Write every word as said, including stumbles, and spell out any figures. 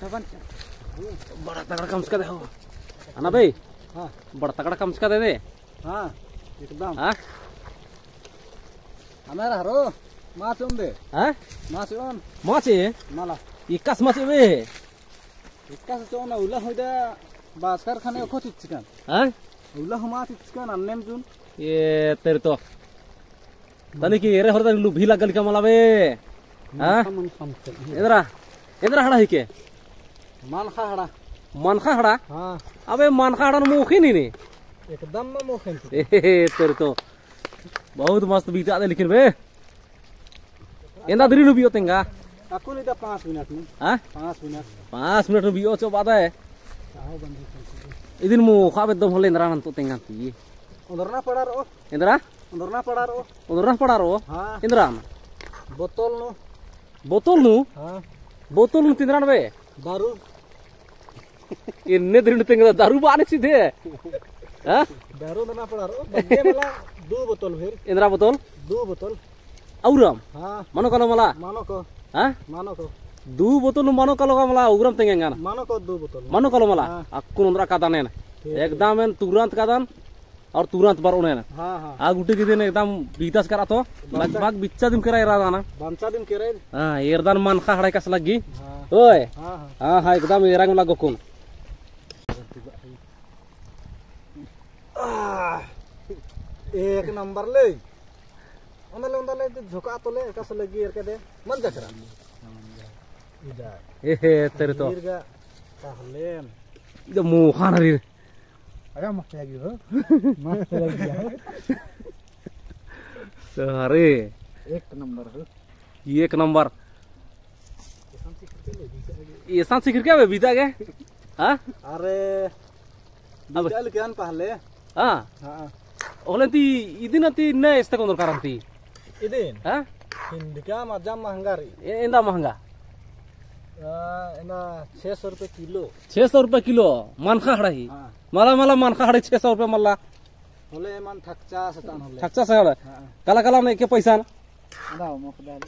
बड़ा तगड़ा कमचका दे हो। अना बे? हाँ। बड़ा तगड़ा कमचका दे दे। हाँ, एकदम। हाँ? अमेर हरो, माच ओन दे। हाँ? माच ओन। माचे? मला। इक्कास माचे बे? इक्कास चोना उला हुदा बास्कर खाने ओखो चिच्चकन। हाँ? उला हूँ माच चिच्चकन अन्नेम जुन। ये तेरे तो। तनी की एरे होर तनी लुभी लग्गल का मला बे। हाँ? मन खम, मन खम से। एन्दरा, एन्दरा हड़ा हिके? मनखा हड़ा। मनखा हड़ा? हाँ। अबे मनखा हड़ा न मोखिन ही नी। एकदम मा मोखिन तू। ए, तेरे तो। बहुत मस्त बीता दे लेकिन बे। एन्दा दिरी नू बियो तेंगा? अक्कुन इदा पाँच मिनट में। हाँ? पाँच मिनट। पाँच मिनट नू बियो चो बादा है। चाहो बंदी कर। इदिन मोखा बेद्दम होले एन्दरा नन तो तेंगा ती। ओन्दरना पड़ा रओ। एन्दरा? ओन्दरना पड़ा रओ। ओन्दरना पड़ा रओ? हाँ। एन्दरा? बोतल नू। बोतल नू? हाँ। बोतल नू ती एन्दरा बे? दारू। एन्ने दिरी नू तेंगा दारू बाने सीधे। हाँ? दारू ओन्दरना पड़ा रओ। बग्गे मला दू बोतल फिर। एन्दरा बोतल? दू बोतल। औरम? हाँ। मनो कालो मला? मनो को। हाँ? मनो को। दू बोतल नू मनो कालो का मला, औरम तेंगेंगा ना? मनो को दू बोतल। मनो कालो मला? हाँ। अक्कुन ओन्दरा कादन एन। ठीक है। एकदम एन तुरंत कादन। और तुरंत बरओन एन। हाँ, हाँ। आ गुटी के दिन एकदम बीतस करा तो, बंचा। लगभग बिच्चा दिन केरा एरा दाना। बंचा दिन केरा। हाँ, एरदन मनखा हड़ा एकासे लग्गी। हाँ। ओए। हाँ, हाँ। हाँ, हाँ, एकदम एरा लग्गो कुन। आह, एक नंबर ले। ओन्दा ले, ओन्दा ले, तो झोंका तो ले, एकासे लग्गी एरके दे। मन जकरा। इदा। ए हे, तेरे तो। ईरगा, कहलेन। इदा मोखा ना रे। अरे मस्त लगी हो। मस्त लगी हो। अरे। एक नंबर हो। एक नंबर। एसन सिखिर क्या बे बीता के? हाँ? अरे, अब बीता लेकिन पहले। हाँ। हाँ। ओले ती इदिन ती न एस्ते कौन दरकार ती? इदिन? हाँ? हिंदका मजा महंगा रई। ए-, एन्दा महंगा? आ, एन्दा छह सौ रुपये किलो। छह सौ रुपये किलो, मनखा हड़ा ही। हाँ। मला, मला मनखा हड़ा छह सौ रुपये मला। होले मन ठकचा सतान होले। ठकचा से हड़ा? हाँ। काला, काला ने के पैसा ना? दाओ, मोख दाओ।